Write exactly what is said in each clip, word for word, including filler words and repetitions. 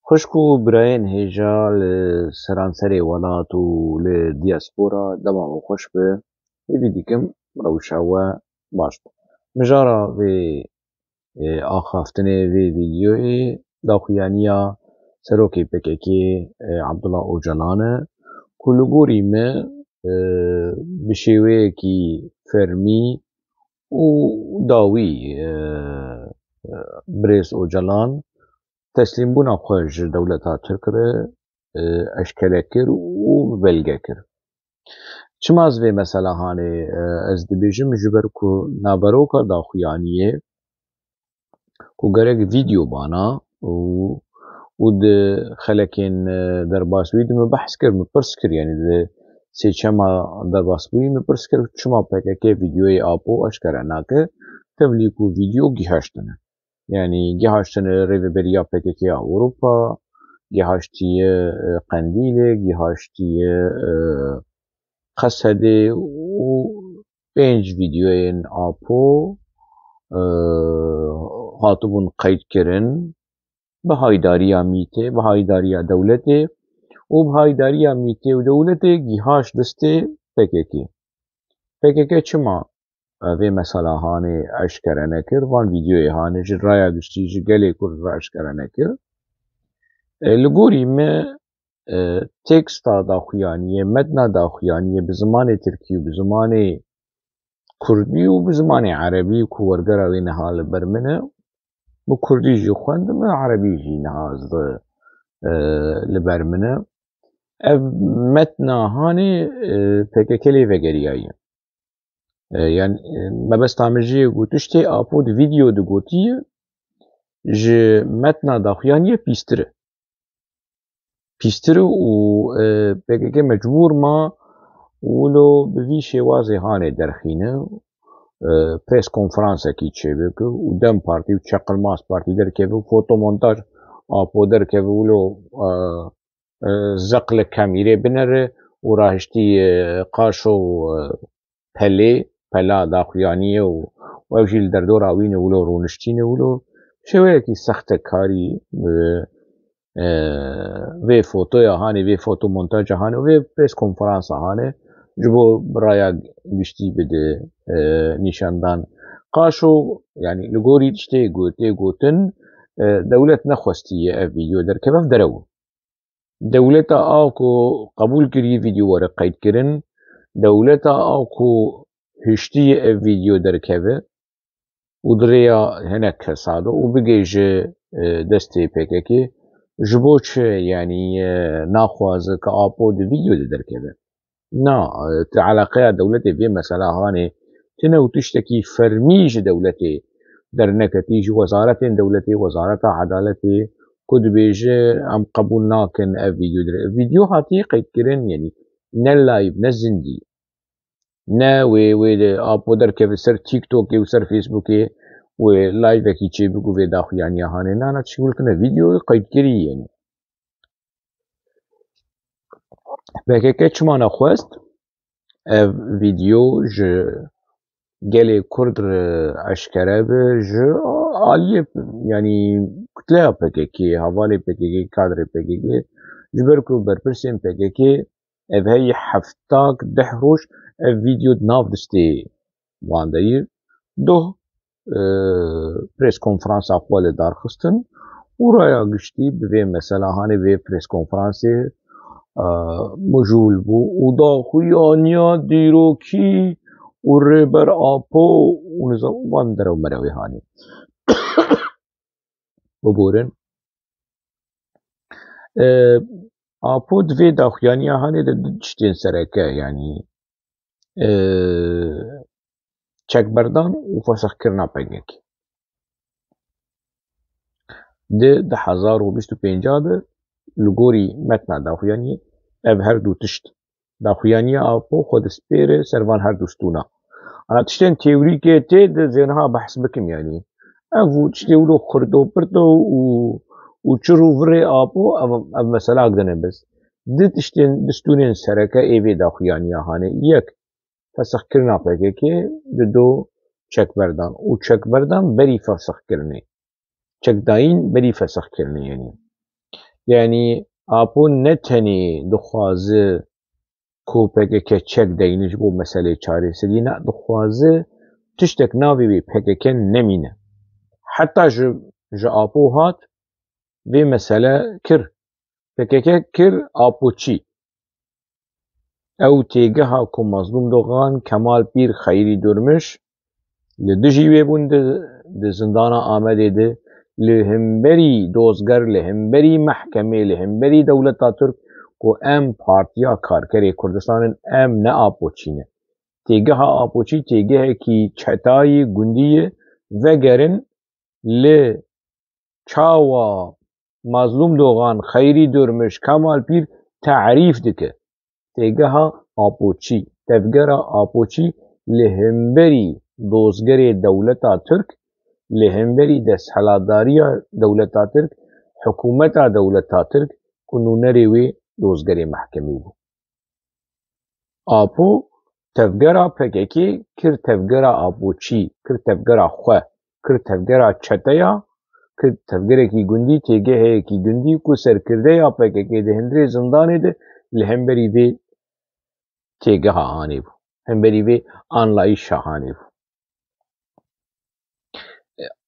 Xwişk û birayên hêja li seranserê welat û li diaspora, dema we xweş be. Hêvî dikim rewşa we baş be. Mijara vê, e, axaftinê, vê vîdyoyê daxuyaniya serokê P K K, e, Abdullah Ocalan e, ku li gorî me, e, bi şêweyekî fermî û dawî, e, e, birêz Ocalan teslîmbûna xwe ji dewleta Tirk re, e, eşkere kir û bi belge kir. Çima ez vê mesela hanê, e, ez dibêjim? Ji ber ku naveroka daxuyaniyê ku gerek vîdeo bana û, û di xelekên, e, derbasbûyî de min behs kir, min pirs kir, yanî di sêçema derbasbûyî min pirs kir, çima P K K vîdeoyê Apo eşkere nake, tevlî ku vîdeo gihaştine. Yanî gihaştine Rêveberiya P K K ya Ewropa, gihaştiye, e, Qendîlê, gihaştiye, e, Qesedê û pênc vîdeoyên Apo, e, hatibûn qeydkirin, bi haydariya mîtê, bi haydariya dewletê û bi haydariya mîtê û dewletê gihaş destê P K K. P K K çima, e, vê mesela hanê eşkere nekir, van vîdeoyê hanê ji raya giştî ji gelê Kurd re eşkere nekir? E, li gorî me, e, teksta daxuyaniyê, metna daxuyaniyê bi zimanê tirkî û bi zimanê kurdî û bi zimanê erebî ku wergera wê niha li ber min e, bi kurdî jî xwendim, bi erebî jî niha ez di, e, li ber min e. Ev metna hanê, e, P K K lê vegeriyaye. E, yan, e, mebesta min jê got, tiştê Apo di vîdeo de gotiye, ji metna daxuyaniyê pîstir e. Pîstir e û, e, P K K mecbûr ma wilo bi vî şêwazê hanê derxîne, e, pres konferansek çêbike û DEM Partî û Çakılmaz Partî derkeve û fotomontaj Apo derkeve wilo, e, e, zeq li kamîrê binere û rahiştî, e, qaşo, e, pelê, pela daxuyaniyê û, û ew jî li derdora wî ne wilo rûniştîne wilo. Şêweyekî sextekarî, e, e, vê fotoya hanê, vê fotomontaja hanê û vê pres konferansa hanê ji bo raya giştî bide, e, nîşandan. Qaşo, yanî li gorî tiştê got-, tê gotin, e, dewlet nexwestiye ev vîdeo derkeve, ev derew. Dewleta a ku qebûl kirî vîdeo were qeydkirin, dewleta a ku hiştiye ev vîdeo derkeve û di rêya hinek kesa de û bigihêje, e, destê P K K, ji bo çi, yanî, e, naxwaze ke Apo di vîdeo de derkeve? Na, e, ti eleqeya dewletê vê mesela hanê tine û tiştekî fermî ji dewletê derneketî, ji wezaretên dewletê, Wezareta Edaletê, ku dibêje, em qebûl nakin ev vîdeo dire. Vîdeo hatiye qeydkirin, yanî ne live, ne zindî. Ne wê, wê de Apo derkeve ser TikTokê û ser Facebookê, wê live-ekî çêbik û vê daxuyaniya hanê. Na, na, tişkî wilo tune vîdeo qeydkirî, yanî. P K K çima nexwest ev vîdeo ji gelê Kurd re eşkere be, ji aliyê, yanî, kutleya P K K, hevalê P K K, kadrê P K K, ji ber ku berpirsên P K K ev heyî hefta deh roj ev vîdeo di nav distê wan de ye. Doh, e, pres konferansa xwe li dar xistin û raya giştî bi vê mesela hanê vê pres konferansê, e, mijûl bû û daxuyaniya dîrokî û Rêber Apo û nizam van derew merewê hanê. Biborin. E, Apo di vê daxuyaniya hanê de du tiştên sereke, yanî, e, çekberdan û fesixkirina P K K. Di du hezar û bîst û pênc de li gorî metna daxuyaniyê ev her du tişt daxuyaniya Apo xwe dispêre ser van her du stûna. Ana tiştên teorîkê tê de zêniha behs bikim, yanî. Ev û tiştê wilo xirdo pirdo û, û çir û virê Apo, ev, ev meselak din e, bes. Di tiştên, di stûnên sereke ê vê daxuyaniya hanê. Yek, fesixkirina P K K, di do çekberdan. Û çekberdan berî fesixkirinê. Çekdayîn berî fesixkirinê, yanî. Yanî Apo ne tenê dixwaze ku P K K çek deyne ji bo meselê çareserî, ne dixwaze tiştek navê wê P K K nemîne. Heta ji, ji Apo hat vê mesele kir. P K K kir Apoçî. Ew têgeha ku Mazlûm Dogan, Kemal Pîr, Xeyrî Durmiş li dijî wê bûn di, di zindana Amedê de, li hemberî dozger, li hemberî mehkemê, li hemberî dewleta Tirk ku em Partiya Karkerê Kurdistan in, em ne Apoçî ne. Têgeha Apoçî têgehekî çetayî gundî ye, vegerin li çawa Mazlûm Dogan, Xeyrî Durmiş, Kemal Pîr tarîf dike. Têgeha Apoçî, tevgera Apoçî li hemberî dozgerê dewleta Tirk, li hemberî desthilatdariya dewleta Tirk, hikûmeta dewleta Tirk ku nûnerê wê dozgerê mehkemê bû. Apo tevgera P K K kir tevgera Apoçî, kir tevgera xwe, kir tevgera çeteya, kir tevgerekî gundî, têgeheyekî gundî ku serkirdeya P K K di hundirê zindanê de li hemberî vê têgeha hanê bû, hemberî vê anlayîşa hanê bû.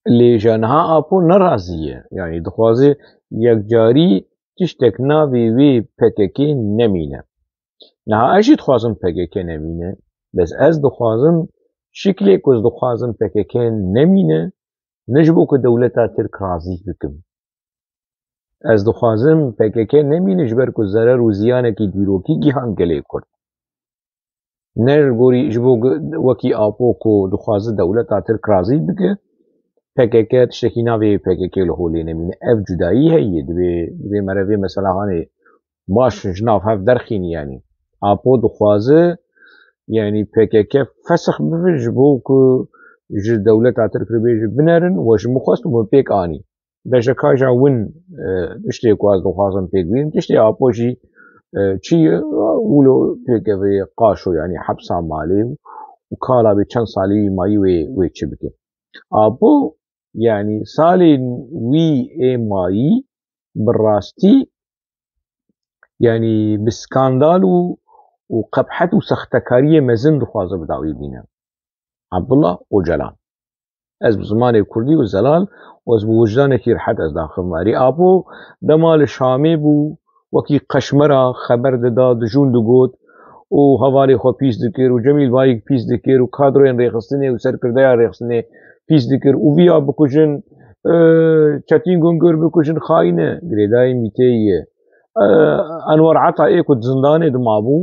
Lê ji niha Apo nerazî ye. Yanî dixwaze yekcarî tiştek navê wê P K K nemîne. Niha ez jî dixwazim P K K nemîne. Bes ez dixwazim şiklê ku ez dixwazim P K K nemîne, ne ji bo ku dewleta Tirk razî bikim. Ez dixwazim P K K nemîne ji ber ku zerer û ziyanekî dîrokî gihan gelê Kurd. Ne li gorî ji bo gu-, wekî Apo ku dixwaze dewleta Tirk razî bike, P K K tiştekî navê P K K li holê nemîne. Ev cudayî heye, divê, divê mere vê mesela hanê baş ji nav hev derxînî yanî. Apo dixwaze yanî P K K fesix bibe ji bo ku ji dewleta Tirk re bêje binerin, we ji min xwest û min pêk anî. Beşeka ja win, e, tiştê ku ez dixwazim pêk bînim, tiştê Apo jî, e, çi ye, wilo pêkevê qaşo, yanî hepsa malê û kala bê çend salî wî mayî wê, wê çi bike. Apo, yanî salên wî ê mayî bi rastî, yanî bi skandal û, û qebhet û sextekariyê mezin dixwaze bi dawî bîne. Abdullah Ocalan. Ez bi zimanê kurdî û zelal û ez bi wijdanekî rihet ez daxivim warî. Apo dema li Şamê bû, wekî qeşmera xeber dida, dijûn digot û hevalê xwe pîs dikir û Cemîl Bayik pîs dikir û kadroyên rêxistinê û serkirdeya rêxistinê pîs dikir û viya bikujin, e, Çetîn Gungur bikujin, xayîn e, girêdayê mîteyî ye. E, Enwer Ata ê ku di zindanê de mabû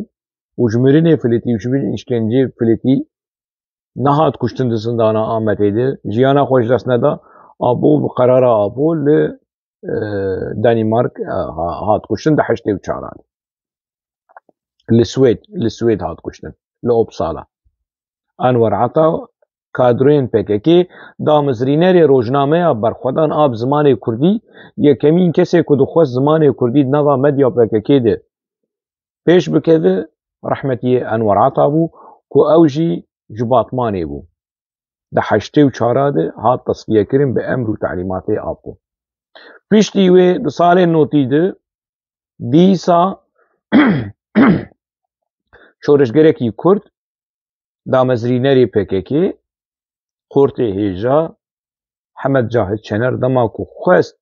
û ji mirinê filetî û ji bin îşkencê filetî, nehat kuştin di zindana Amedê de, jiyana xwe ji dest neda, Apo bi qerara Apo li, e, Danîmark, e, ha-, hat kuştin di heştê û çaran. Li Swêd, li Swêd hat kuştin, li Uppsala. Enwer Ata, kadroyên P K K, damezrînerê rojnameya Berxwedan a bi zimanê kurdî, yekemîn kesê ku dixwest zimanê kurdî di nava medya P K K de pêş bikeve, rehmetiyê Enwer Ata bû ku ew jî ji Batmanê bû. Di heştê û çara de hat tesfiyekirin bi emr û telîmatê Apo. Piştî wê di salên notî de dîsa şoreşgerekî Kurd, damezrînerê P K K, Xortê Hêja, Hemed Cahit Çener dema ku xwest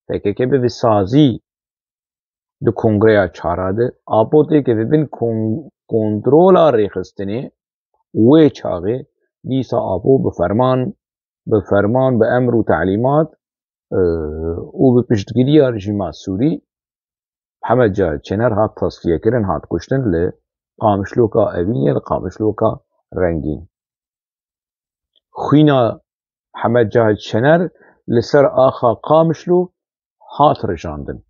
P K K bibe sazî di kongreya çara de, Apo têkeve bin kon-, kontrola rêxistinê, wê çaxê dîsa Apo bi ferman, bi ferman, bi emr û telîmat, e, û bi piştgiriya rejîma Sûrî, Hemed Cahit Çener hat tasfiyekirin, hat kuştin li Qamişloka Evînê, li Qamişloka Rengîn. Xwîna Hemed Cahit Çener li ser axa Qamişlo hat rijandin.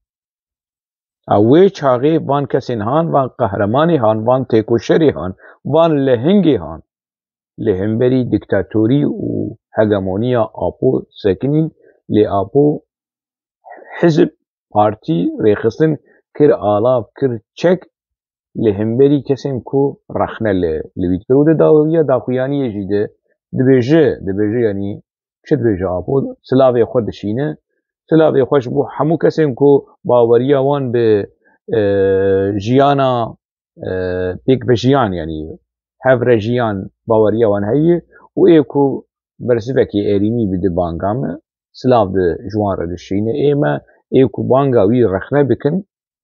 A wê çaxê van kesên han, van qehremanê han, van têkoşerê han, van lehingê han li hemberî dîktatorî û hegemoniya Apo sekinîn, lê Apo hizb, partî, rêxistin kir alav, kir çek li hemberî kesên ku rexne li, li wî dikir. Û di dawiya daxuyaniyê jî de dibêje, dibêje, yanî çi dibêje Apo? Silavê xwe dişîne, Silavê xwe ji bo hemû kesên ku baweriya wan bi, e, jiyana, e, pêkvejiyan, yanî hevrejiyan baweriya wan heye û ê ku bersivekê erînî bide banga me, silav di ji wan re dişîne. Ê me, ê ku banga wî rexne bikin,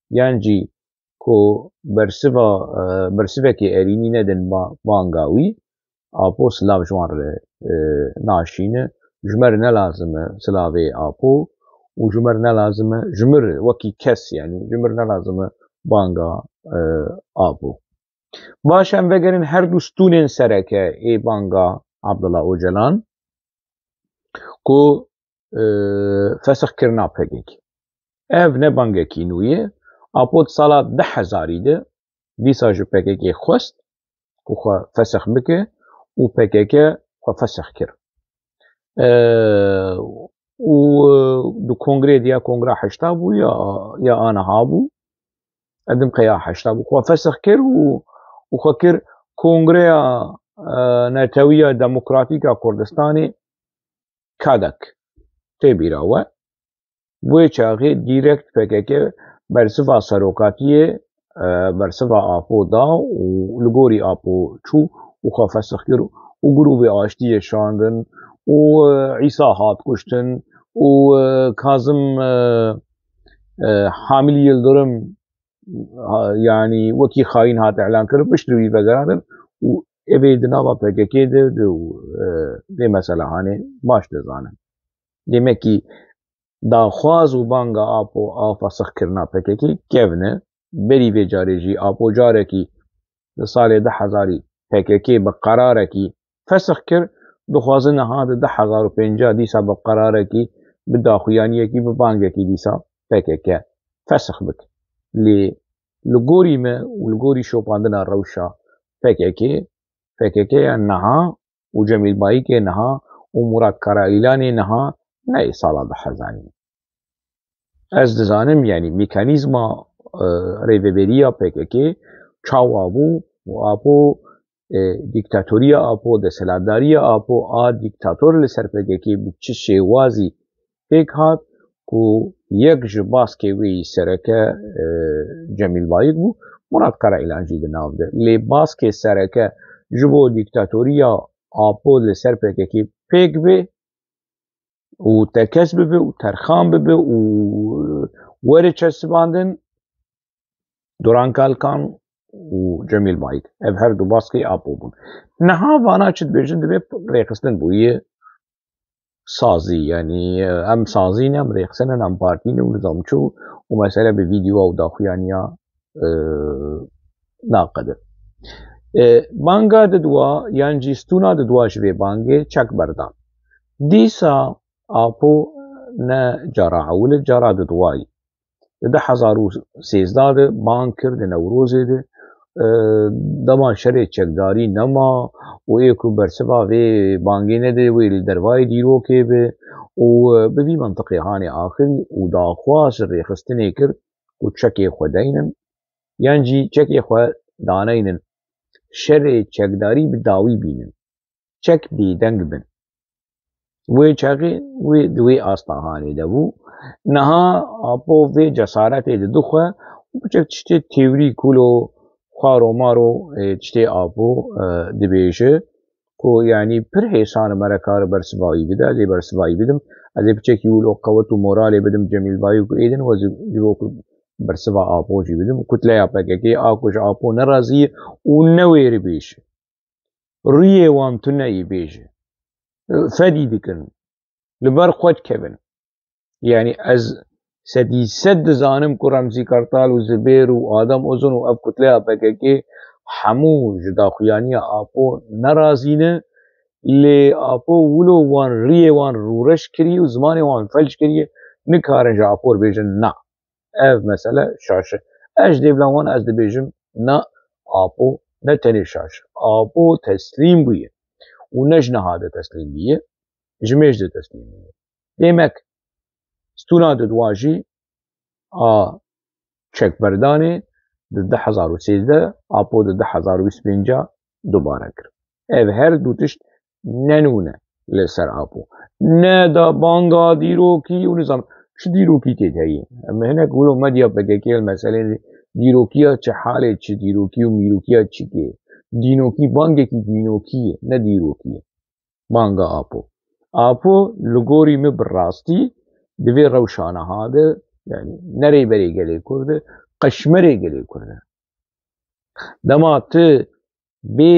yan jî ku bersiva, e, bersivekê erînî nedin ba-, banga wî, Apo silav ji wan re, e, naşîne. Ji me re ne lazim e silavê Apo û ji me re ne lazim e, ji me re wekî kes, yanî ji me re ne lazim e banga, e, Apo. Baş, em vegerin her du stûnên sereke ê banga Abdullah Ocalan ku, e, fesix kirina P K K. Ev ne bangekî nû ye. Apo di sala du hezarî de dîsa ji P K K xwest ku xwe fesix bike û P K K xwe fesix kir. E, û, e, di kongrê diya kongra heşta bû ya, ya aniha bû. Edim qeya heşta bû. Xwe fesix kir û, û xwe kir Kongreya, e, Netewiya Demokratîk a Kurdistanê, KADEK. Tê bîra we. Wê çaxê dîrekt P K K bersiva serokatiyê, e, bersiva Apo da û li gorî Apo çû û xwe fesix kir û grûvê aştiyê şandin û, e, Îsa hat kuştin û, e, Kazim, e, e, Hamil Yildirim, ha, yanî wekî xayîn hat îlan kirin, piştre wî vegerandin û evê di nava P K K de, de, e, vê mesela hanê baş dizanin. Demekî daxwaz û banga Apo a fesixkirina P K K kevn e. Berî vê carê jî Apo carekî di salê du hezarî P K K bi qerarekî fesix kir, dixwazin niha di du hezar û pêncî dîsa bi qerarekî, bi daxuyaniyekî, bi bangekî dîsa P K K fesix bike. Lê li gorî me û li gorî şopandina rewşa P K K, P K K ya niha û Cemîl Bayikê niha û Murat Karaîlanê niha ne ê sala du hezarî ne. Ez dizanim, yanî mekanîzma, e, rêveberiya P K K çawa bû û Apo, e, dîktatoriya Apo, desthilatdariya Apo a dîktator li ser P K K bi çi şêwazî pêk hat ku yek ji baskê wê yî sereke, e, Cemîl Bayik bû, Murat Karaîlan jî di nav de. Lê baskê sereke ji bo dîktatoriya Apo li ser P K K pêk bê û tekez bibe û terxan bibe û were çesibandin, Duran Kalkan û Cemîl Bayik. Ev her du baskê Apo bûn. Niha vana çi dibêjin, divê rêxistin bûye sazî, yanî, e, em sazî ne, em rêxistin in, em partî ne û nizam çi û mesele bi vîdyoa û daxuyaniya, e, naqede. E, banga didwa, yan jî stûna didwa ji vê bangê çek berdan. Dîsa Apo ne cara ewil e, cara didwayî. Di du hezar û sêzdeh de bang kir, di Newrozê de, e, dema şerê çekdarî nema û ê ku bersiva vê bangê nede, wê li dervayê dîrokê be û, e, bi vî mentiqê hanê axivî û daxwaz ji rêxistinê kir ku çekê xwe deynin, yan jî çekê xwe daneynin, şerê çekdarî bi dawî bînin. Çek bêdeng bin. Wê çaxê wê di wê asta hanê de bû. Niha Apo vê cesaretê didixwe û piçek tiştê têwrî kulo xwaro maro, e, tiştê Apo, e, dibêje ku, yanî, pir hêsan e, me re kar bersiva wî bide, ez ê bersiva wî bidim. Ez ê piçekî wilo qewet û moralê bidim Cemîl Bayik û êdin, ez ê ji bo ku bersiva Apo jî bidim. Kutleya P K K a ku ji Apo nerazî ye û ne wêribêj e. Rûyê wan tune yî bêje. Fedî dikin. Li ber xwe dikevin. Yanî ez sedî sed dizanim ku Remzî Kartal û Zibêr û Adem Uzun û ev kutleya P K K hemû ji daxuyaniya Apo nerazî ne. Lê Apo wilo wan riyê wan rûreş kiriye û zimanê wan felc kiriye, nikarin ji Apo re bêjin na. Ev mesele şaş e. Ez ji dêvla wan ez dibêjim, na, Apo ne tenê şaş e. Apo teslîm bûye. Û ne ji niha de teslîm bûye, ji mêj de teslîm bûye. Demek, stûna didwa jî a çekberdanê di du hezar û sêzdeh, Apo di du hezar û bîst pênc dubare kir. Ev her du tişt ne nû ne li ser Apo. Ne da banga dîrokî û nizam. çi dîrokî tê de heye? Em hinek wilo medya P K K li meselên dîrokiya çi halê, çi dîrokî û mîrokiya çi kê? Dînokî, bangekî dînokî ye, ne dîrokî ye. Banga Apo. Apo li gorî min bi rastî di vê rewşa niha de, yanî ne rêberê gelê Kurd e, qeşmerê gelê Kurd e. Dema tu bê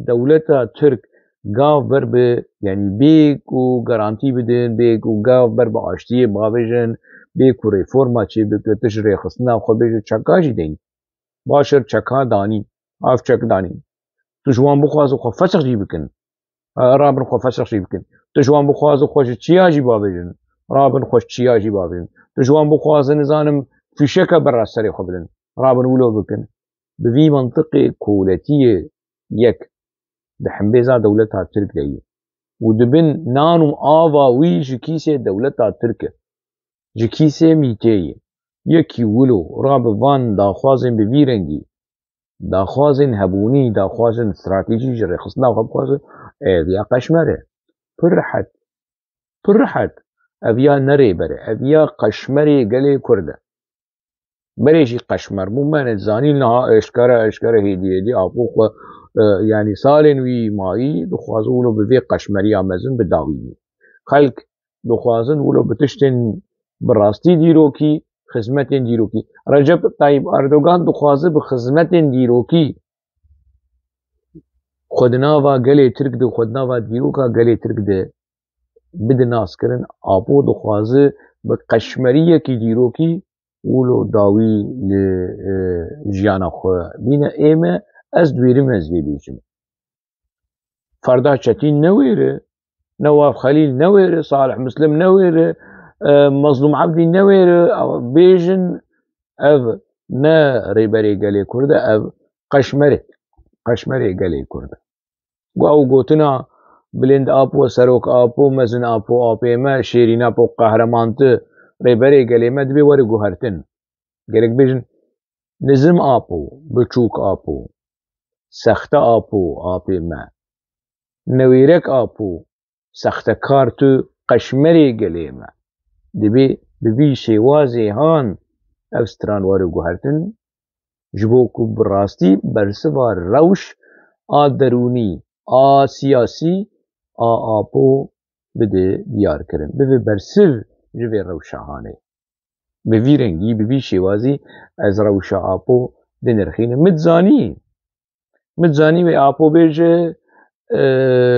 dewleta Tirk gav ber bi, yanî bê ku garantî bidin, bê ku gav ber bi aştiyê bavêjin, bê ku reforma çê bike, tu ji rêxistina xwe bêje çeka jî deyî. Baş e, çeka danî, ev çek danî. Tu ji wan bixwaze xwe fesix jî bikin. E, rabin xwe fesix jî bikin. Tu ji wan bixwaze xwe ji çiya jî bavêjin. Rabin xwe ji çiya jî bavêjin. Tu ji wan bixwaze, nizanim, fîşeke ber serê xwe bidin. Rabin wilo bikin. Bi vî mintiqê koletiyê yek di hembêza dewleta Tirk de ye. Û dibin nan û ava wî ji kîsê dewleta Tirk e. Ji kîsê mîtê ye. Yekî wilo rabe van daxwazên bi vî rengî, daxwazên hebûnî, daxwazên stratejî ji rêxistina xwe bixwaze, ev ya qeşmer e. Pir rehet. Pir rehet. Ev ya ne rêber e. Ev ya qeşmerê gelê Kurd e. Berê jî qeşmer bû, me nezanî, niha eşkere, eşkere hêdî hêdî Apo xwe, e, yanî salên wî mayî, dixwaze wilo bi vê qeşmeriya mezin bidawînî. Xelk dixwazin wilo bi tiştên bi rastî dîrokî, xizmetên dîrokî. Recep Tayyip Erdogan dixwaze bi xizmetên dîrokî xwe di nava gelê Tirk de, xwe di nava dîroka gelê Tirk de bide naskirin. Apo dixwaze bi qeşmeriyekî dîrokî wilo dawî li, e, jiyana xwe bîne. Ê me, ez dibêrim ez vê bêjim. Ferda Çetîn ne wêr e, Newaf Xelîl ne wêr e, Salih Muslim ne wêr e, e, Mezlûm Ebdî ne wêr e, bêjin ev ne rêberê gelê Kurd e, ev qeşmer e. Qeşmerê gelê Kurd e. Gu ew gotina Bilind Apo, Serok Apo, Mezin Apo, Apê me, Şêrîn Apo, Qehreman tu, rêberê gelê me dibê were guhertin. Gerek bêjin Nizim Apo, Biçûk Apo, Sexte Apo, Apê me, Newêrek Apo, Sextekar tu, qeşmerê gelê me. Dibê bi vî şêwazê han ev stran were guhertin, ji bo ku bi rastî bersiva rewş a derûnî, a siyasî, a Apo bide diyar kirin. Bibe bersiv ji vê rewşa hanê. Bi vî rengî, bi vî şêwazî ez rewşa Apo dinirxînim. Min dizanî, min dizanî wê Apo bêje, e,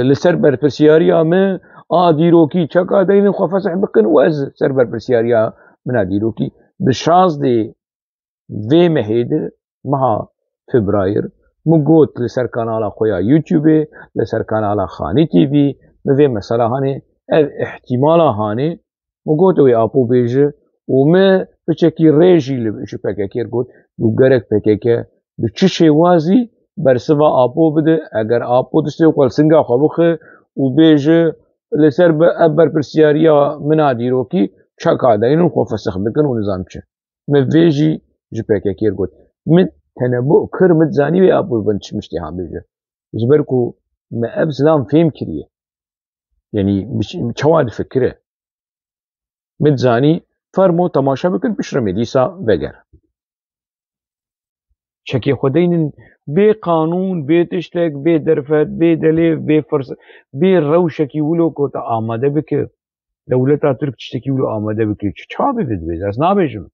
li ser berpirsiyariya min a dîrokî çeka deynin xwe fesih bikin û ez ser berpirsiyariya min a dîrokî. Di şazdê vê mehê de, meha Febrayir, min got li ser kanala xwe ya YouTube, li ser kanala Xanî T V, min vê mesela hanê, ev ihtimala hanê, min got wê Apo bêje û min piçekî rê jî li, ji P K K re got, û gerek P K K bi çi şêwazî bersiva Apo bide, eger Apo distê xwe li singa xwe bixe û bêje, li ser bi-, ev berpirsiyariya min a dîrokî çeka deynin xwe fesix bikin û nizam çi. Me vê jî ji P K K re got. Min tenebo kir, min dizanî wê Apo bin çi miştê han bêje. Ji ber ku me ev zilam fêm kiriye. Yanî bi ç-, çawa difikire. Min dizanî, fermo temaşe bikin, piştre me dîsa veger. Çekê xwe deynin bê qanûn, bê tiştek, bê derfet, bê delêv, bê firs-, bê rewşekî wilo ku te amade bike. Dewleta Tirk tiştekî wilo amade bike. Çi çawa bê vê dibêje? Ez nabêjim.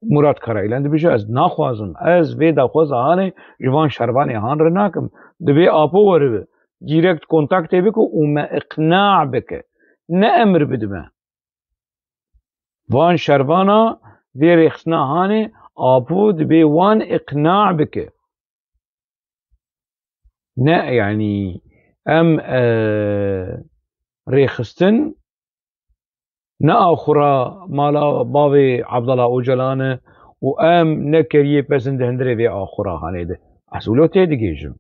Murat Karayilan dibêje, ez naxwazim. Ez vê daxwaza hanê ji van şervanê han re nakim. Divê Apo weribe. Direkt kontaktê bike û me iqna bike. Ne emir bidime. Van şervana vê rêxistina hanê Apo dibê wan iqna bike. Ne, yanî em, e, rêxistin ne axura mala bavê Abdullah Ocalan e û em ne keriyê pezin di hundirê vê axura hanê de. Ez wilo tê digihîjim.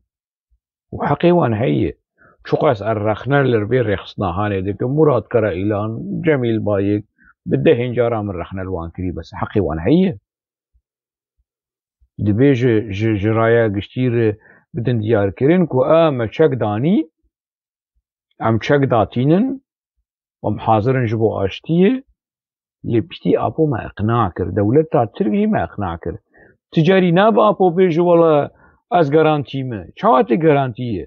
Û heqê wan heye. Çiqas ez rexne li vê rêxistina hanê dikim, Murat Karayilan, Cemîl Bayik, bi dehên caran min rexne li wan kirî, bes heqê wan heye. Dibê ji, ji, ji raya giştî re bidin diyarkirin ku em çek danî, em çek datînin, em hazir in ji bo aştiyê, Lê piştî Apo me iqna kir. Dewleta Tirk jî me iqna kir. Ti carî nabe Apo bêje, wele ez garantî me. Çawa ti garantî ye?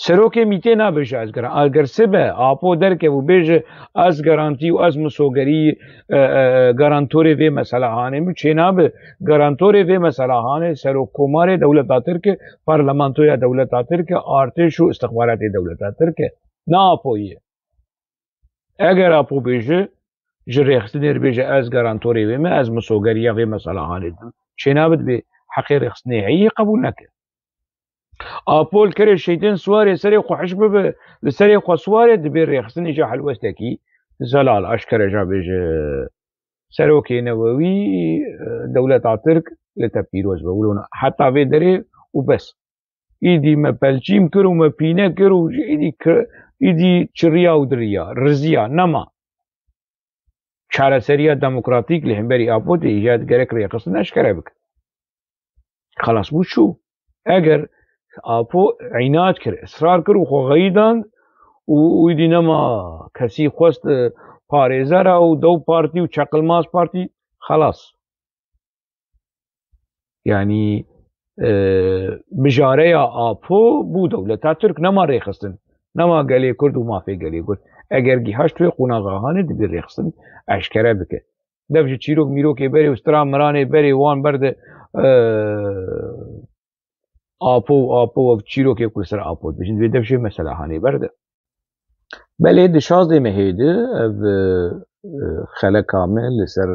Serokê mîtê nabêje ez garan-, eger sibe Apo derkev û bêje ez garantî û ez misogerî, e, e, garantorê vê mesela hanê min, çênabe garantorê vê mesela hanê serokkomarê dewleta Tirk e, parlamentoya dewleta Tirk e, artêş û istixbaratê dewleta Tirk e. Ne Apo ye. Eger Apo bêje, ji rêxistinê re bêje ez garantorê vê me, ez misogeriya vê mesela hanê didim. Çênabe dibê heqê rêxistinê heye qebûl neke. Apo li kerê şeytên siwarê serê xwe hiş bibe, li serê xwe siwarê dibê rêxistinê jî helwestekî zelal aşkere jî bêje. Serokê newewî, e, dewleta Tirk li te pîroz be. Wilo ne. Heta vê derê û bes. Îdî me pelçîm kir û me pîne kir û ji îdî ki-, îdî çiriya û diriya, riziya, nema. Çareseriya demokratîk li hemberî Apo tê îcat, gerek rêxistin eşkere bike. Xelas bû çû. Eger Apo înat kir, israr kir û xwe xeyîdand û, û îdî nema kesî xwest, e, parêzera û dew partî û çeqilmaz partî, xelas. Yanî, e, bijareya Apo bû dewleta Tirk, nema rêxistin, nema gelê Kurd û mafê gelê Kurd. Eger gihaşt wê qonaxa hanê, dibê rêxistin eşkere bike. Dev ji çîrok mîrokê berê û stira miranê berê wan berde, e, Apo û Apo ev çîrokê ku li ser Apo dibêjin, divê dev jê mesela hanê berde. Belê di şazdê mehê de ev, e, e, xeleka me li ser,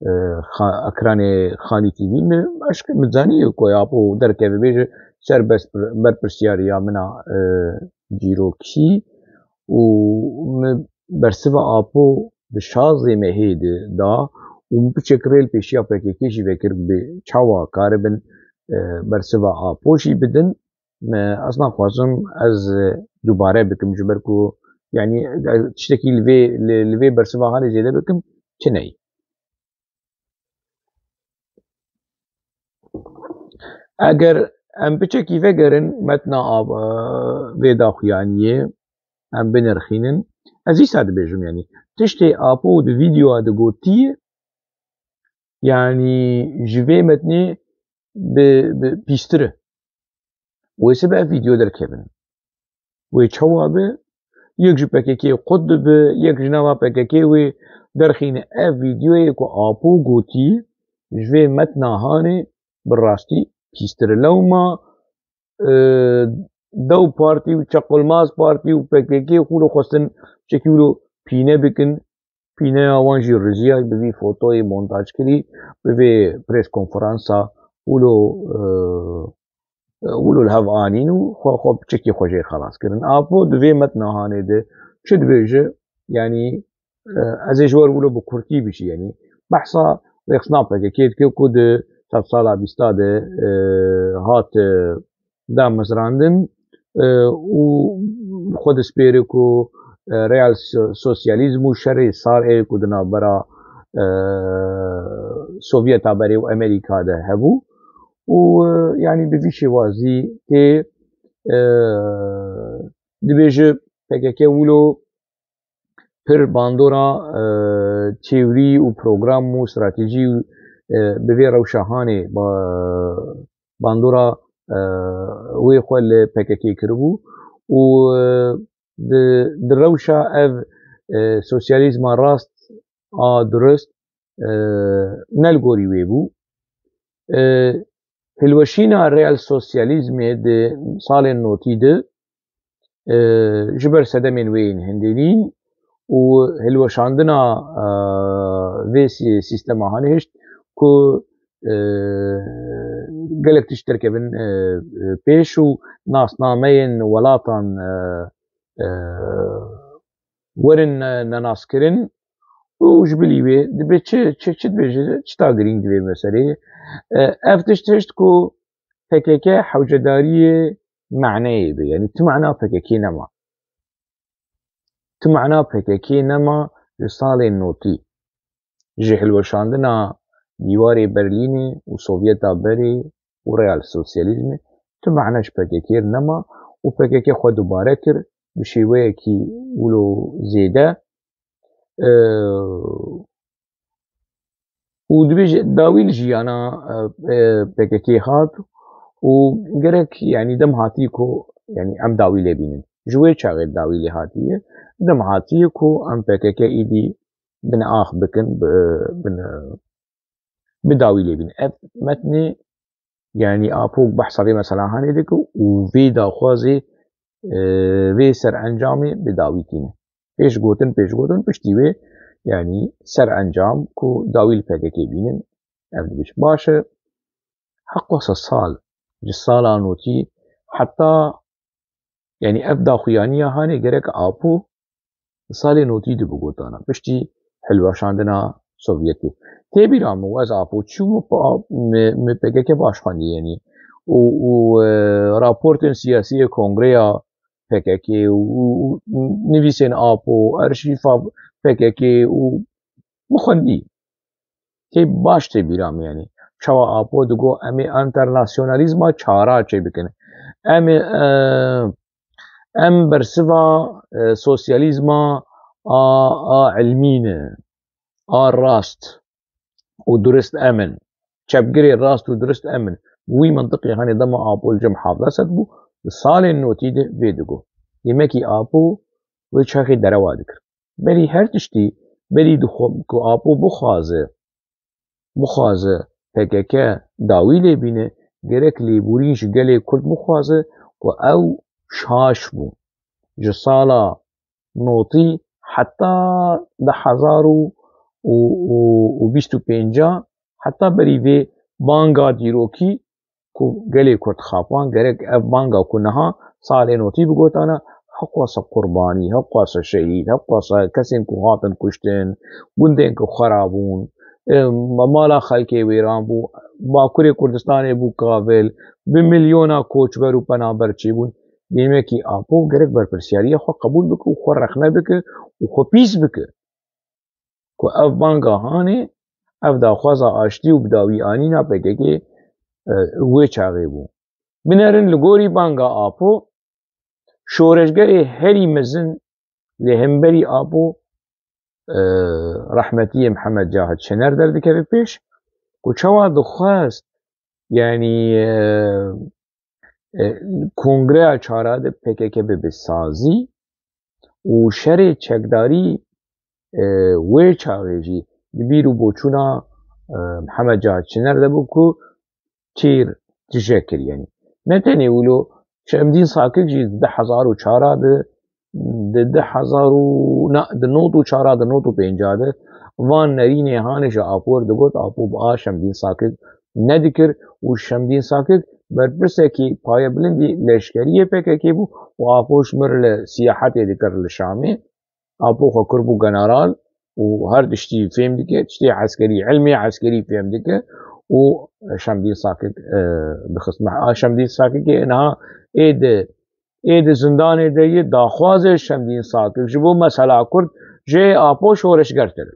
e, xa-, ekranê Xanî T V min eşk-, min zanî ku Apo derkeve bêje ser bes-, berpirsiyariya min a, e, dîrokî û min bersiva Apo di şazdê mehê de da û min piçek rê li pêşiya P K K jî vekir bi çawa karibin, e, bersiva Apo jî bidin. Me, ez naxwazim ez, e, dubare bikim, ji ber ku, yanî, e, tiştekî li vê, li, li vê bersiva hanê zêde bikim, tune ye. Eger em piçekî vegerin metna av-, e, vê daxuyaniyê, em binirxînin, ez îsa dibêjim, yanî, tiştê Apo di vîdeoya de gotiye, yanî, ji vê metnê bi, bi pîstir e. Wê sibe ev vîdeo derkevin. Wê çawa be? Yek ji P K K qut dibe, yek ji nava P K K wê derxîne. Ev vîdeoyê ku Apo gotî, ji vê metna hanê bi rastî pîstir e. Lewma, e, dew partî û çeqilmaz partî û P K K xwilo xwestin çekî wilo pîne bikin. Pîneya wan jî riziya, bi vî fotoyê montaj kirî, bi vê pres konferansa wilo, e, wilo li hev anîn û xwe, xwe piçekî xwe jê xelas kirin. Apo di vê metna hanê de çi dibêje? Yanî, e, ez ê ji we re wilo bi kurtî bişî, yanî behsa rêxistina P K K dike ku di sedsala bîsta de, e, hat, e, damezrandin, e, û xwe dispêre ku, e, real so-, sosyalîzm û şerê sar ê ku di navbera, e, Sovyeta berê û Amerîka de hebû û, e, yanî bi vî şêwazî tê, e, dibêje P K K wilo pir bandora, e, teorî û program û stratejî, e, bi vê rewşa hanê ba-, bandora, e, wê xwe li P K K kiribû û, e, di, di rewşa ev, e, sosyalîzma rast a durist, e, ne li gorî wê bû. E, hilweşîna real sosyalîzmê di salên notî de, e, ji ber sedemên wê yên hindê nîn û hilweşandina, e, vê sî-, sîstema hanê hişt ku, e, gelek tişt derkevin, e, e, pêş û nasnameyên welatan, e, e, werin, e, nenaskirin û ji bilî wê dibê çi, çi, çi dibêje, çi ta girîng divê meseleyê. E, ev tişt hişt ku P K K hewcedariyê maneyê be, yanî ti mana P K K nema. Ti mana P K K nema ji salên notî. Ji hilweşandina dîwarê Berlînê û Sovyeta berê û real sosyalîzmê ti mana ji P K K re nema û P K K xwe dubare kir bi şêweyekî wilo zêde. E, û dibêje dawî li jiyana, e, e, P K K hat û gerek, yanî dem hatî ku, yanî em dawî lê bînin. Ji wê çaxê dawî lê hatiye. Dem hatiye ku em P K K îdî bin ax bikin, bi, bin, bi dawî lê bînin. Ev metnê, yanî Apo behsa vê mesela hanê dike û vê daxwazê, e, vê serencamê bi dawî tîne. Pêş gotin, pêş gotin, piştî wê, yanî serencam ku dawî li P K K bînin, ev dibêje. Baş e, heqwasa sal, ji sala notî heta, yanî ev daxuyaniya hanê gerek Apo salê notî de bigotana, piştî hilweşandina Sovyetê. Tê bîra min, ez Apo çûm û pa-, mi, mi P K K baş xwendî, yanî û, û, e, raportên siyasî yê Kongreya P K K û, û, û nivîsên Apo, arşîfa P K K û min xwendî. Tê baş tê bîra min, yanî çawa Apo digo, em ê enternasyonalîzma çara çêbikin. Em ê, e, em bersiva, e, sosyalîzma a, a ilmî ne, a rast û durist em in. Çepgirê rast û durist em in. Wî mintiqê hanê dema Apo li cem hevdeh sed bû, di salên notî de vê digo. Demekî Apo wê çaxê derewa dikir. Berî her tiştî, berî dixwe-, ku Apo bixwaze, bixwaze P K K dawî lê bîne, gerek lêborîn ji gelê Kurd bixwaze ku ew şaş bû. Ji sala notî heta du hezar û, û, û, û bîst û pênc, heta berî vê banga dîrokî ku gelê Kurd xapan, gerek ev banga ku niha salê notî bigotana, heqwasa qurbanî, heqwasa şehîd, heqwasa kesên ku hatin kuştin, gundên ku xera bûn, e, mala xelkê wêran bû, Bakurê Kurdistanê bû kavil, bi milyona koçber û penaber çêbûn. Demekî Apo gerek berpirsiyariya xwe qebûl bike û xwe rexne bike û xwe pîs bike. Ku ev banga hanê, ev daxwaza aştî û bidawîanîna P K K, e, wê çaxê bû. Binerin li gorî banga Apo, şoreşgerê herî mezin li hemberî Apo, e, rehmetiyê Mihemed Cahit Şener derdikeve pêş, ku çawa dixwest, yanî, e, e, Kongreya çara de P K K bibe sazî û şerê çekdarî, e, wê çaxê jî di bîr û boçûna, e, Mihemed Cahit Şener de bû ku çêr tije kir, yanî. Ne tenê wilo, Şemdîn Sakik jî di du hezar û çar de, di du hezar û, na, di nod û çar de, nod û pênc de van nerînê hanê ji Apo re digot, Apo bi a Şemdîn Sakik nedikir û Şemdîn Sakik berpirsekî payebilindî leşkeriyê P K K bû û Apo ji mir li siyahetê dikir li Şamê. Apo xwe kir bû general û her tiştî fêm dike, tiştê eskerî, ilmê eskerî fêm dike û Şemdîn Sakik, e, dixist. Me-, a Şemdîn Sakikê niha ê di, ê di zindanê de yê, daxwazê Şemdîn Sakik ji bo mesela Kurd jê Apo şoreşgertir.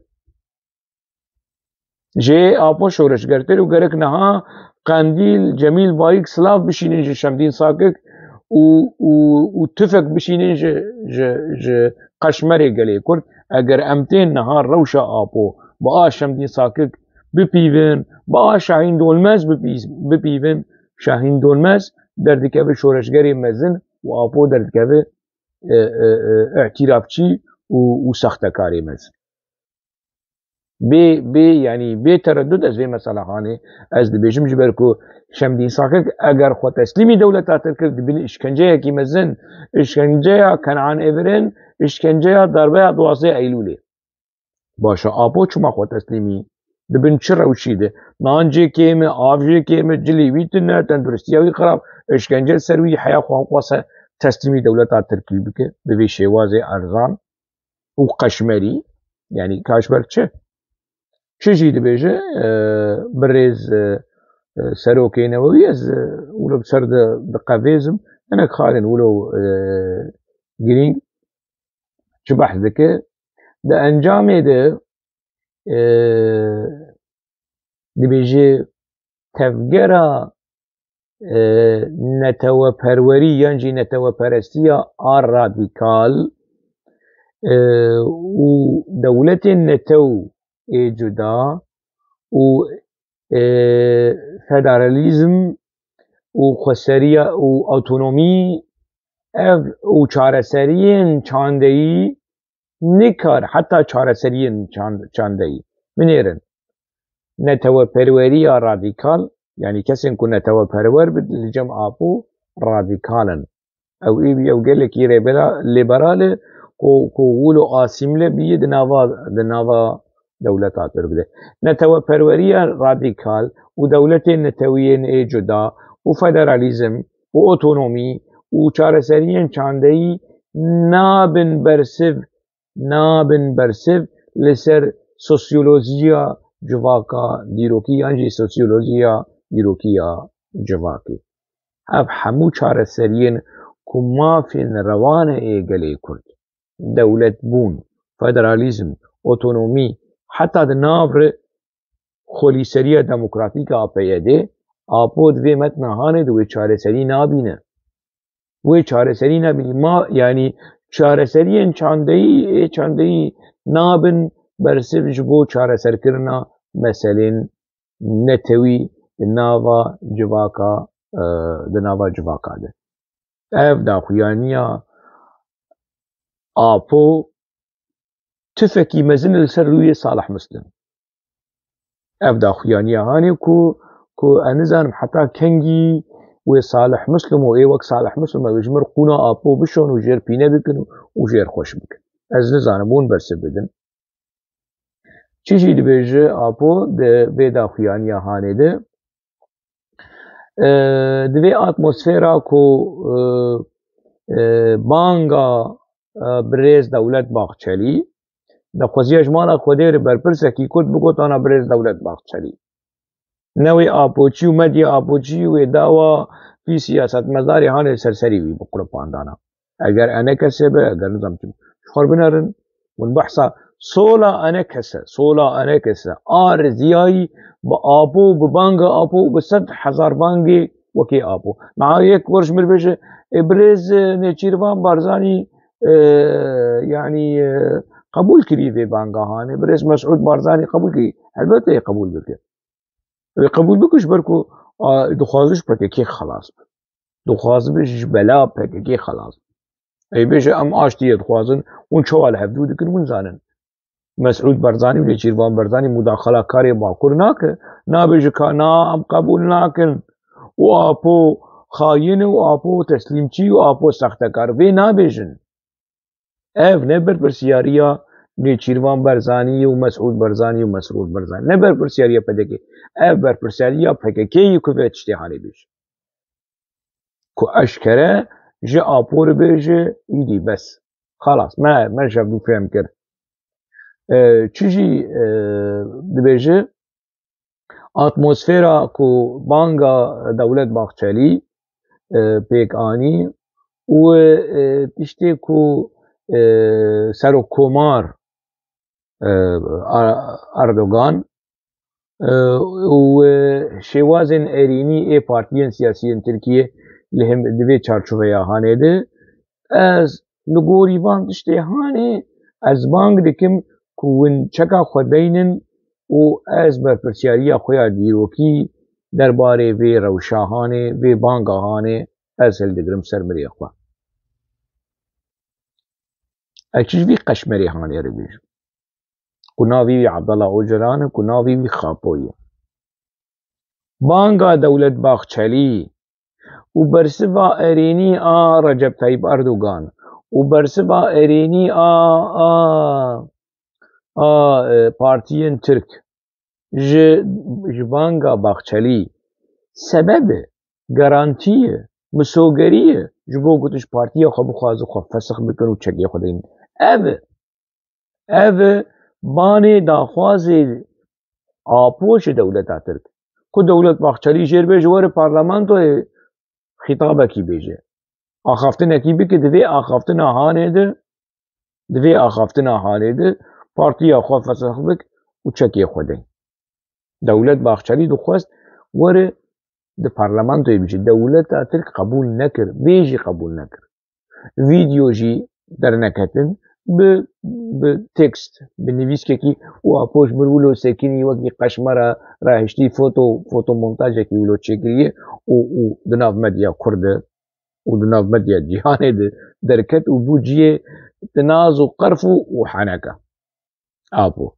Jê Apo şoreşgertir û gerek niha Qendîl, Cemîl Bayik silav bişînin ji Şemdîn Sakik û, û, û tifek bişînin ji, ji, ji qeşmerê gelê Kurd. Eger em tên niha rewşa Apo bi a Şemdîn Sakik bipîvin, bi a Şahîn Dolmez bipî-, bipîvin, Şahîn Dolmez derdikeve şoreşgerê mezin û Apo derdikeve, e, e, e, îtîrafçî û, û saxtekarê mezin. Bê, bê, yanî bê teredût ez vê mesela hanê ez dibêjim, ji ber ku Şemdîn Sakik eger xwe teslîmî dewleta Tirk kir, dibin îşkenceyekî mezin, îşkenceya Kenan Evirin, îşkenceya darbeya duwazdeh Eylûlê. Baş e, Apo çima xwe teslîmî? Dibin çi rewşî de? Nan jê kêm e, av jê kêm e, cilê wî tune, tenduristiya wî xirab, îşkence ser wî, heya xwe xwase teslîmî dewleta Tirkî bike, bi vê şêwazê erzan û qeşmerî, yanî ka ji ber çi? Çi jî dibêje, e, birêz, e, e, serokê newewî, ez, e, wilo bi ser di, diqevêzim, hinek xalên wilo, e, girîng çi behs dike? Di encamê de, e, dibêje tevgera, e, neteweperwerî yan jî neteweperestiya a radîkal, e, û dewletên netew ê cuda û, e, federalîzm û xweseriya û otonomî, ev û çareseriyên çandeyî nikar, heta çareseriyên çand-, çandeyî binêrin. Neteweperweriya radîkal, yanî kesên ku neteweperwer bin, li cem Apo radîkal in. Ew ê bî, ew gelekî rêbela-, lîberal e, ku, ku wilo asîmle bîye di nava, di nava dewleta Tirk de. Neteweperweriya radîkal û dewletên netewiyên ê cuda û federalîzm û otonomî û çareseriyên çandeyî nabin bersiv, nabin bersiv li ser sosyolojiya civaka dîrokî yan jî sosyolojiya dîrokiya civakê. Ev hemû çareseriyên ku mafên rewane ê gelê Kurd, dewletbûn, federalîzm, otonomî, heta di nav re xwelîseriya demokratîk a P Y D'ê, Apo di vê metna hanê de wê çareserî nabîne. Wê çareserî nabîne. Ma, yanî çareseriyên çandeyî, ê çandeyî nabin bersiv ji bo çareserkirina meselên netewî di nava civaka, e, di nava civaka de. Ev daxuyaniya Apo tifekî mezin li ser rûyê Salih Muslim. Ev daxuyaniya hanê ku, ku ez nizanim heta kengî wê Salih Muslim û ê wek Salih Muslim ew ji mir qûna Apo bişon û jêr pîne bikin û, û jêr xweş bikin. Ez nizanim hûn bersiv bidin. Çi jî dibêje Apo di vê daxuyaniya hanê de, e, di vê atmosfera ku, e, e, banga, e, birêz Dewlet Baxçelî, nexweziya ji mala Xwedê re berpirsekî Kurd bigotana birêz Dewlet Baxçelî. Ne wê Apoçî û medya Apoçî wê dawa vî siyasetmedarê hanê ser serî wî biquripandana. Eger enekese be, eger nizam çi. Ji xwe binerin, hûn behsa sola enekese, sola enekese, a riziyayî bi Apo, bi banga Apo, bi sed hezar bangê wekê Apo. Meha yek wer ji mir bêje, ê, birêz, e, Nêçîrvan Barzanî, e, yanî, e, qebûl kirî vê banga hanê. Birêz Mesûd Barzanî qebûl kirî. Helbet ê qebûl bike. Wê qebûl bike ji ber ku, a, dixwaze ji P K K xelas be. Dixwaze be ji bela P K K xelas be. Ê bêje em aştiyê dixwazin, hûn çawa li hevdû dikin, hûn zanin. Mesûd Barzanî û Nêçîrvan Barzanî mudaxalakarê Bakur nake, nabêje ka na em qebûl nakin û Apo xayîn e û Apo teslîmçî û Apo sextekar. Vê nabêjin. Ev ne berpirsiyariya Nêçîrvan Barzanî û Mesûd Barzanî û Mesrûr Barzanî. Ne berpirsiyariya P D K. Ev berpirsiyariya P K K yê ku vê tiştê hanê bêje. Ku eşkere ji Apo re bêje, îdî bes. Xelas, me, me ji hevdû fêm kir. E, çi jî, e, dibêje, atmosfera ku banga Dewlet Baxçelî, e, pêk anî û, e, tiştê ku, e, Serokkomar, e, A-, Erdogan, e, û, e, şêwazên erênî ê partiyên siyasî yên Tirkiyê li him-, di vê çarçoveya hanê de, ez li gorî van tiştê hanê, ez bang dikim ku hûn çeka xwe deynin û ez berpirsiyariya xwe ya dîrokî derbarê vê rewşa hanê, vê banga hanê ez hildigirim ser mirê xwe. Ez çi ji vî qeşmerê hanê re bêjim? Ku navê wî Abdullah Ocalan e, ku navê wî Xapo ye. Banga Dewlet Baxçelî û bersiva erênî a Recep Tayyip Erdogan û bersiva erênî a, a, a, e, partiyên Tirk ji, ji banga Baxçelî sebeb e, garantî ye, misogerî ye ji bo ku tu ji partiya xwe bixwaze xwe fesix bikin û çekê xwe deynin. Ev e. Ev e banê daxwazê Apo ji dewleta Tirk. Ku Dewlet Baxçelî jêr bê ji were parlamentoyê xîtabekî bêje. Axaftinekî bike, di vê axaftina hanê de, di vê axaftina hanê de partiya xwe fesix bik û çekê xwe de. Dewlet Baxçelî dixwest were di parlamentoyê bije. Dewleta Tirk qebûl nekir, vê jî qebûl nekir. Vîdeo jî derneketin, bi, bi tekst, bi nivîskekî û Apo ji mir wilo sekinî wekî qeşmera rahiştî foto, fotomontajekî wilo çêkiriye û, û di nav medya Kurd de û di nav medya cîhanê de derket û bû cihê tinaz û qerf û, û heneka. Apo.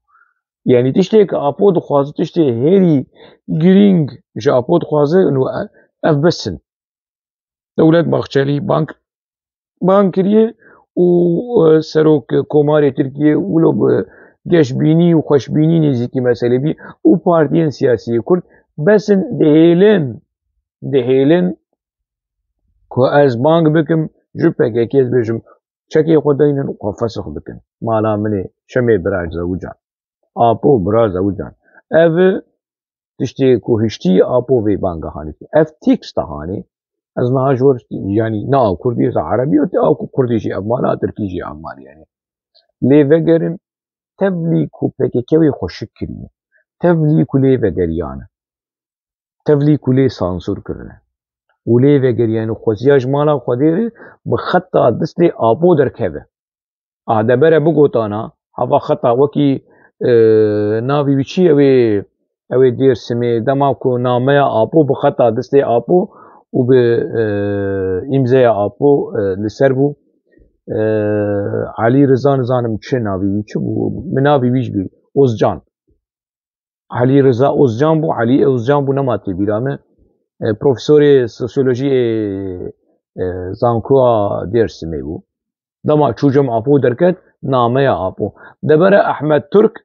Yanî tiştê ku Apo dixwaze, tiştê herî girîng ji Apo dixwaze, û ev bes in. Dewlet Bahçelî bang, bang kiriye û, e, serok Komarê Tirkiye wilo bi geşbînî û xweşbînî nêzîkî meselê bî û partiyên siyasî yê Kurd bes in, dihêlin, dihêlin ku ez bang bikim ji P K K ez bêjim, çekê xwe deynin û xwe fesix bikin. Mala min ê, Şemê bira Zewican. Apo bira Zewican. Ev tiştê ku hiştî Apo vê banga hanî. Ev teksta hanî. Ez niha ji wir, yanî na Kurdî, ez Erebî, ya te a ku Kurdî jî ev mala, Tirkî jî ev mal yanî. Lê vegerin, tevlî ku P K K wê xweşik kiriye. Tevlî ku lê vegeriyane. Tevlî ku lê sansûr kirine. Û lê vegeriyane û xweziya ji mala Xwedê re bi xeta distê Apo derkeve. A, debere bigotana, hava xeta wekî, e, navî wî çi ye wê, ew ê Dêrsimê, dema ku nameya Apo bi xeta distê Apo û bi, e, îmzeya Apo, e, li ser bû. E, Elî Riza, nizanim çi navî wî çi bû, min navî wî ji bîr, Ozcan. Elî Riza Ozcan bû, Elî Ozcan bû, nema tê bîra me. E, profesorê sosyolojiyê, e, zankoya Dêrsimê bû. Dema çû cem Apo derket, nameya Apo. Debere Ehmed Turk,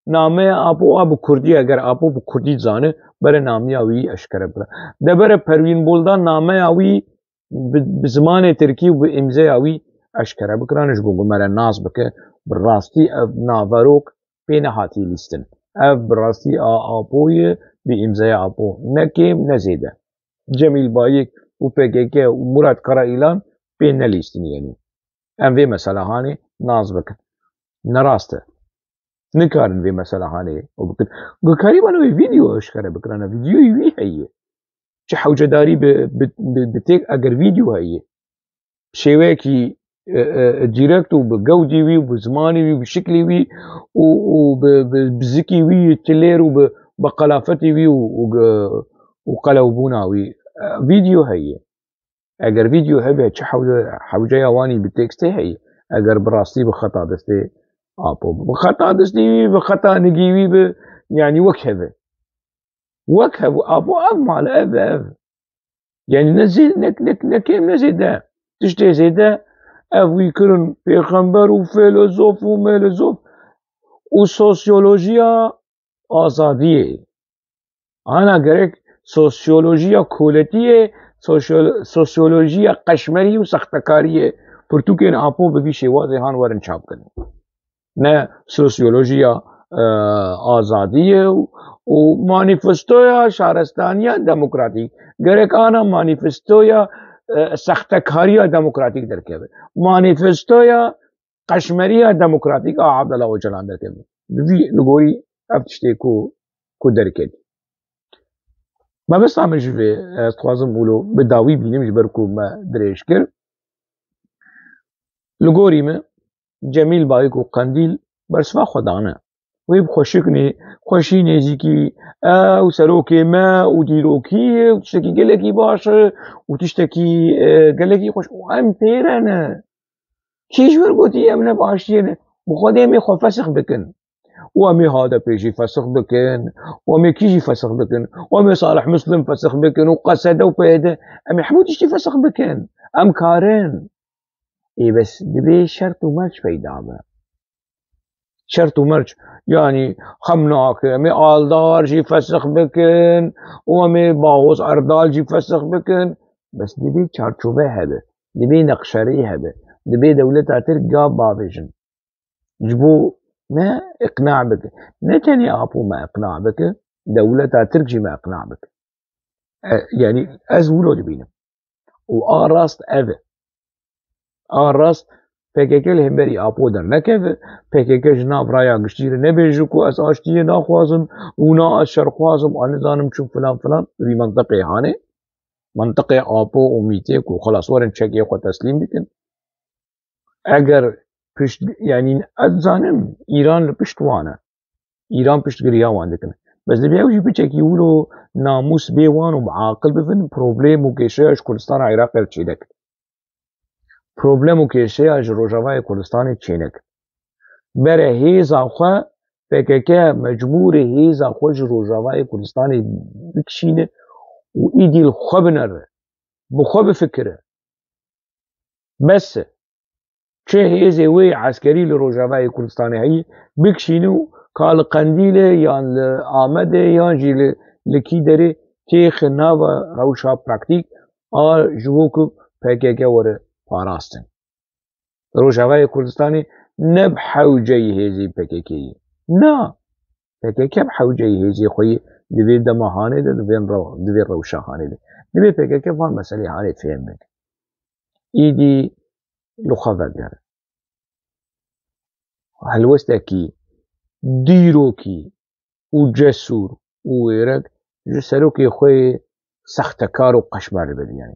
nameya Apo a bi kurdî, eger Apo bi kurdî dizane, bere nameya wî eşkere bira. Debere Perwîn Buldan, nameya wî bi, bi zimanê tirkî û bi îmzeya wî eşkere bikirane, ji bo ku me re nas bike. Bi rastî ev naverok pê nehatiye lîstin. Ev bi rastî a Apo ye, bi îmzeya Apo. Ne kêm, ne zêde. Cemîl Bayik û P K K û Murat Karaîlan pê nelîstin yanî. Em vê mesela hanê nas bikin. Ne rast e. Nikarin vê mesela hanê o bikin. Gukarî bana wê vîdeo eşkere bikirane. Vîdeoyî wî heye. Çi hewcedarî bi, bi, bi, bi têk eger vîdeo heye. Şêweyekî, e, e, direkt û bi gewdî wî û bi zimanî wî, bi şiklî wî û, û bi, bi, bi zikî wî, tilêr û bi, bi qelafetî wî û, û, û qelewbûna wî. E, vîdeo heye. Eger vîdeo hebe, çi hewce-, hewceya wanî bi tekstê heye. Eger bi rastî bi xeta destê Apo bi. Bi xeta destê wî, bi xeta nigî wî bi, yanî wek heve. Wek heve, Apo ev mal, ev, ev. Yanî ne zê-, ne, ne, ne kêm ne zêde. Tiştê zêde ev wî kirin pêxember û fîlozof û mêlozof û sosyolojiya azadiyê. Ana gerek sosyolojiya koletiyê, sosyo-, sosyolojiya qeşmerî û sextekariyê pirtûkên Apo bi vî şêwazê han werin çap kirin. Ne sosyolojiya, e, azadiyê û, û manîfestoya şaristaniya demokratîk. Gerek ana manîfestoya, e, sextekariya demokratîk derkeve. Manîfestoya qeşmeriya demokratîk a Abdullah Ocalan derkeve. Bi vî li gorî ev tiştê ku, ku derket. Mebesta min ji vê, ez dixwazim wilo bi dawî bînim, ji ber ku me dirêj kir. Li gorî min Cemîl Bayik û Qendîl bersiva xwe dane. Wê bi xweşik nê-, xweşî nêzîkî ew serokê me û dîrokî ye û tiştekî gelekî baş e û tiştekî, e, gelekî xweş û em pê re ne. Kî ji wir gotî em ne bi aştiyê ne? Bi Xwedê em ê xwe fesix bikin. Û em ê H D P jî fesix bikin. Û em ê kî jî fesix bikin? Û em ê Salih Muslim fesix bikin û Q S D û P Y D. Em ê hemû tiştî fesix bikin. Em karin. Ê bes dibê şert û merc peyda be. Şert û merc. Yanî xem nake. Em ê Aldar jî fesix bikin. Û em ê Bahoz Erdal jî fesix bikin. Bes dibê çarçove hebe. Dibê neqşerê hebe. Dibê dewleta Tirk ga bavêjin. Ji bo me iqna bike. Ne tenê Apo me iqna bike, dewleta Tirk jî me iqna bike. E, yanî ez wilo dibînim. Û a rast ev e. A rast P K K li hemberî Apo dernekeve, P K K ji nav raya giştî re nebêje ku ez aştiyê naxwazim û na ez şer xwazim, a nizanim çû filan filan, vî mentiqê hanê. Mentiqê Apo û Mîtê ku xelas werin çekê xwe teslîm bikin. Eger pişt, yanî ez dizanim Îran li pişt wan e. Îran piştgiriya wan dikin. Bes divê ew jî piçekî wilo namûs bê wan û bi aqil bibin, problem û kêşeya ji Kurdistana Iraqê re çênekin. Problem û kêşeya ji Rojavayê Kurdistanê çênekin. Bere hêza xwe, P K K mecbûr e hêza xwe ji Rojavayê Kurdistanê bikişîne û îdî li xwe binere, bi xwe bifikire. Bes e. Çi hêzê wê eskerî li Rojavayê Kurdistanê heye, bikişîne û ka li Qendîlê yan li Amedê yan jî li, li kî derê têxe nava rewşa praktîk a ji bo ku P K K were parastin. Rojavayê Kurdistanê ne bi hewceyî hêzê P K K ye. Na. P K K bi hewceyî hêzê xwe yê di vê dema hanê de, di vê rew-, di vê rewşa hanê de. Divê P K K van meselê hanê fêm bike. Îdî li xwe vegere. Helwestekî, dîrokî û cesûr û wêrek ji serokê xwe yê sextekar û qeşmer bibin, yanî.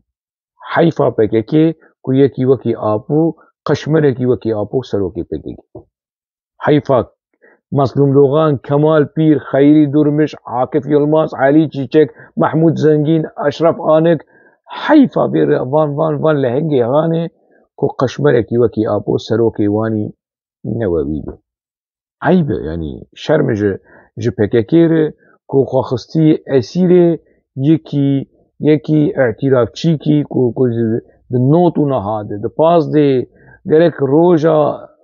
Heyfa P K K ku yekî wekî Apo, qeşmerekî wekî Apo serokê P K K. Heyfa Mezlûm Dogan, Kemal Pîr, Xeyrî Durmiş, Akif Yilmaz, Elî Çîçek, Mehmûd Zengîn, Eşref Anik, heyfa vê re-, van, van, van lehengê hanê ku qeşmerekî wekî Apo serokê wanî newewî be. Eyb e, yanî şerm e ji, ji P K K re ku xwe xistî esîrê yekî, yekî îtirafçîkî ku, ku di, di not û niha de, di pazdê gerek roja,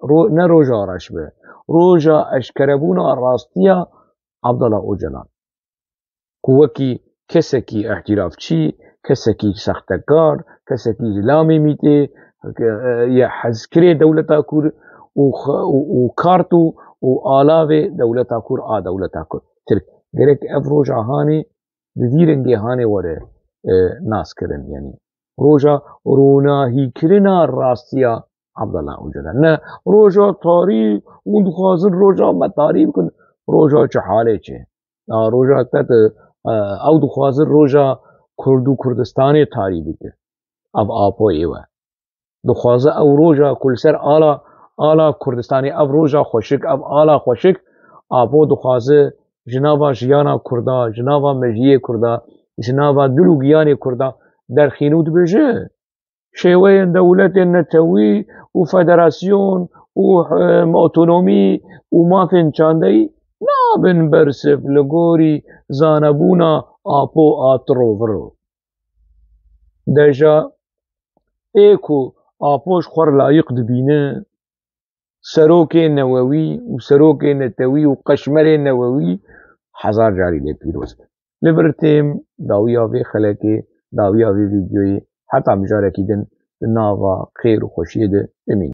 ro-, ne roja reş be, roja eşkerebûna rastiya Abdullah Ocalan. Ku wekî kesekî îtirafçî, kesekî sextekar, kesekî zilamê mîtê, ye hezkirê dewleta Kurd û xe-, û, û kart û, û alavê dewleta Kurd a dewleta Kurd. Tirk. Gerek ev roja hanê bi vî rengê hanê were, e, naskirin, yanî. Roja ronahîkirina rastiya Abdullah Ocalan. Ne roja tarî, hûn dixwazin roja me tarî bikin, roja çi halê çi? A, roja te, te, e, ew dixwaze roja Kurd û Kurdistanê tarî bike. Ev Apoyê we. Dixwaze ew roja ku li ser ala, ala Kurdistanê, ev roja xweşik, ev ala xweşik, Apo dixwaze ji nava jiyana Kurda, ji nava mejiyê Kurda, ji nava dil û giyanê Kurda derxîne û dibêje, şêweyên dewletên netewî û federasyon û, e, otonomî û mafên çandeyî nabin bersiv li gorî zanebûna Apo a tiroviro. Deja ê ku Apo ji xwe re layiq dibîne, serokê newewî û serokê netewî û qeşmerê newewî hezar carî lê pîroz be. Li vir têm dawiya vê xelekê, dawiya vê vîdyoyê, heta mijarekî din di nava xêr û xweşiyê de bimînin.